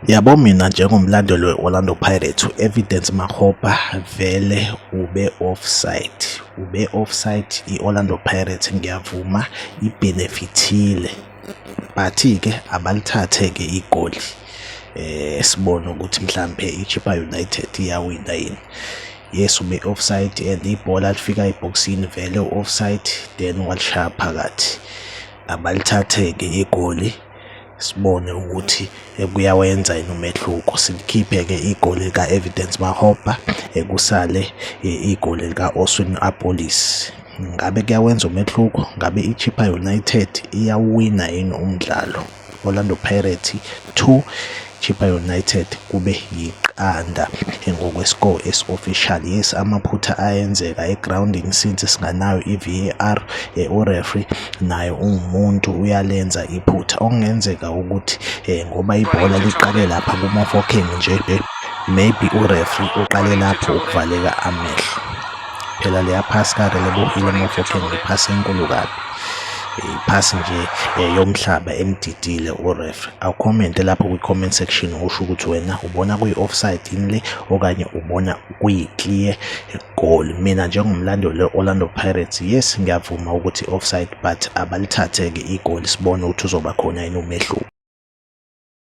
Yabo, mina njengomlandeli we-Orlando Pirates, u-Evidence Makgopa vele ube offside, ube offside. I-Orlando Pirates, ngiyavuma, i-benefit-ile, but-ke abalithathe-ke igoli, sibone ukuthi mhlampe i-Chippa United iyawina yini. Yes, ube offside and ibhola lifika ebhokisini, vele u-offside, then walishaya phakathi. Abalithathe-ke igoli, sibone ukuthi kuyawenza yini umehluko. Silikhiphe-ke igoli lika-Evidence Makgopa, kusale igoli lika-Oswin Appollis. Ngabe kuyawenza umehluko? Ngabe i-Chippa United iyawina yini umdlalo? Orlando Pirates 2, Chippa United kube yiqanda ngokwe-score esi-official. Yes, amaphutha ayenzeka egrawundini since singanayo i-VAR. U-referee naye uwumuntu, uyalenza iphutha. Okungenzeka ukuthi ngoba ibhola liqale lapha kuma-Mofokeng nje, maybe u-referee uqale lapho ukuvaleka amehlo. Phela leya phasi kaRelebohile Mofokeng iphasi enkulu kabi, iphasi nje yomhlaba emdidile u-referee. Awu-comment-e lapho kwi-comment section, usho ukuthi wena ubona kuyi-offside yini le okanye ubona kuyi-clear goal. Mina njengomlandeli we-Orlando Pirates, yes, ngiyavuma ukuthi i-offside, but abalithathe-ke igoli, sibone ukuthi uzoba khona yini umehluko.